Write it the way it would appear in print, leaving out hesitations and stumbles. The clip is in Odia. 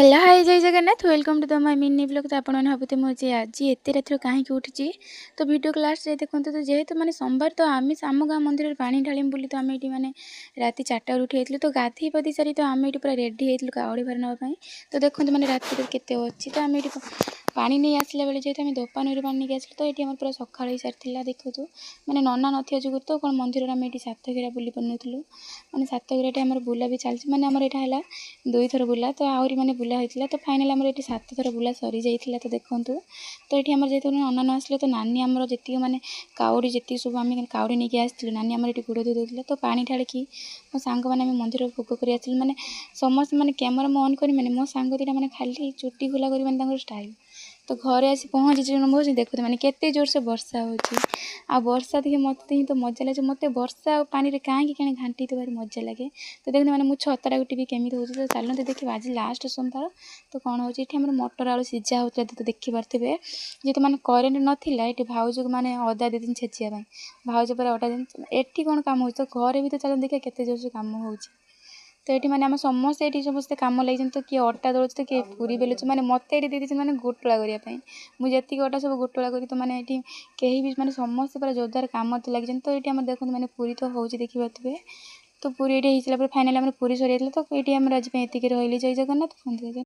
Hello high Jay Jagannath, welcome to the my mini vlog. ତ ଆପଣମାନେ ଭାବୁଥିବେ ମୁଁ ଯେ ଆଜି ଏତେ ରାତିରୁ କାହିଁକି ଉଠିଛି। ତ ଭିଡ଼ିଓ ଲାଷ୍ଟରେ ଦେଖନ୍ତୁ। ତ ଯେହେତୁ ମାନେ ସୋମବାର, ତ ଆମେ ଆମ ଗାଁ ମନ୍ଦିରରେ ପାଣି ଢାଳିବୁ ବୋଲି ତ ଆମେ ଏଇଠି ମାନେ ରାତି 4ଟାରୁ ଉଠି ଯାଇଥିଲୁ। ତ ଗାଧେଇ ପାଧେଇ ସାରି ତ ଆମେ ଏଇଠି ପୁରା ରେଡ଼ି ହେଇଥିଲୁ କାଉଡ଼ି ଭାର ନେବା ପାଇଁ। ତ ଦେଖନ୍ତୁ ମାନେ ରାତିରେ କେତେ ଅଛି। ତ ଆମେ ଏଇଠି ପାଣି ନେଇ ଆସିଲା ବେଳେ, ଯେହେତୁ ଆମେ ଦୋକାନରୁ ପାଣି ନେଇକି ଆସିଲୁ, ତ ଏଇଠି ଆମର ପୁରା ସକାଳ ହେଇସାରିଥିଲା। ଦେଖନ୍ତୁ, ମାନେ ନନା ନଥିବା ଯୋଗୁଁ ତ କ'ଣ ମନ୍ଦିରରେ ଆମେ ଏଇଠି ସାତଘେରା ବୁଲି ପାରୁନଥିଲୁ। ମାନେ ସାତଘେରାଟି ଆମର ବୁଲା ବି ଚାଲିଛି। ମାନେ ଆମର ଏଇଟା ହେଲା ଦୁଇଥର ବୁଲା, ତ ଆହୁରି ମାନେ ବୁଲା ହେଇଥିଲା। ତ ଫାଇନାଲ୍ ଆମର ଏଇଠି 7 ଥର ବୁଲା ସରିଯାଇଥିଲା। ତ ଦେଖନ୍ତୁ, ତ ଏଇଠି ଆମର ଯେହେତୁ ନନା ନ ଆସିଲେ, ତ ନାନୀ ଆମର ଯେତିକି ମାନେ କାଉଡ଼ି ଯେତିକି ସବୁ ଆମେ କାଉଡ଼ି ନେଇକି ଆସିଥିଲୁ, ନାନୀ ଆମର ଏଇଠି ଗୁଡ଼ ଧୋଇ ଦେଉଥିଲେ। ତ ପାଣି ଢାଳିକି ମୋ ସାଙ୍ଗମାନେ ଆମେ ମନ୍ଦିର ଭୋଗ କରି ଆସିଲୁ। ମାନେ ସମସ୍ତେ ମାନେ କ୍ୟାମେରା ମୁଁ ଅନ୍ କରି, ମାନେ ମୋ ସାଙ୍ଗ ଦୁଇଟା ମାନେ ଖାଲି ଚୁଟି ଖୋଲା କରି ମାନେ ତାଙ୍କର ଷ୍ଟାଇଲ୍। ତ ଘରେ ଆସି ପହଞ୍ଚିଛି ମୁଁ, ଦେଖୁଛି ମାନେ କେତେ ଜୋରସେ ବର୍ଷା ହେଉଛି। ଆଉ ବର୍ଷା ଦେଖି ମୋତେ ହିଁ ତ ମଜା ଲାଗୁଛି। ମୋତେ ବର୍ଷା ଆଉ ପାଣିରେ କାହିଁକି କେଜାଣି ଘାଣ୍ଟି ତ ଭାରି ମଜା ଲାଗେ। ତ ଦେଖନ୍ତୁ, ମାନେ ମୁଁ ଛତାଟାକୁ ଟିପି କେମିତି ହେଉଛି। ତ ଚାଲନ୍ତୁ ଦେଖିବା ଆଜି ଲାଷ୍ଟ ସୋମବାର ତ କ'ଣ ହେଉଛି। ଏଠି ଆମର ମଟର ଆଳୁ ସିଝା ହେଉଥିଲା, ତ ଦେଖିପାରୁଥିବେ। ଯେହେତୁ ମାନେ କରେଣ୍ଟ ନଥିଲା, ଏଠି ଭାଉଜକୁ ମାନେ ଅଦା ଦେଇଦିନ ଛେଚିବା ପାଇଁ, ଭାଉଜ ପୁରା ଅଟା। ଏଠି କ'ଣ କାମ ହେଉଛି, ତ ଘରେ ବି ତ ଚାଲନ୍ତୁ ଦେଖିବା କେତେ ଜୋରସେ କାମ ହେଉଛି। ତ ଏଠି ମାନେ ଆମେ ସମସ୍ତେ ଏଠି ସମସ୍ତେ କାମ ଲାଗିଛନ୍ତି। ତ କିଏ ଅଟା ଦଳୁଛି ତ କିଏ ପୁରୀ ବେଲୁଛି। ମାନେ ମୋତେ ଏଠି ଦେଇଦେଇଛନ୍ତି ମାନେ ଗୋଟଳା କରିବା ପାଇଁ। ମୁଁ ଯେତିକି ଅଟା ସବୁ ଗୋଟଳା କରି, ତ ମାନେ ଏଠି କେହି ବି ମାନେ ସମସ୍ତେ ପୁରା ଜୋରଦାର କାମ ତ ଲାଗିଛନ୍ତି। ତ ଏଇଠି ଆମର ଦେଖନ୍ତୁ, ମାନେ ପୁରୀ ତ ହେଉଛି, ଦେଖିପାରୁଥିବେ। ତ ପୁରୀ ଏଇଠି ହେଇସାରିଲା ପରେ ଫାଇନାଲ୍ ଆମର ପୁରୀ ସରିଯାଇଥିଲା। ତ ଏଇଠି ଆମର ଆଜି ପାଇଁ ଏତିକି ରହିଲି। ଜୟ ଜଗନ୍ନାଥ।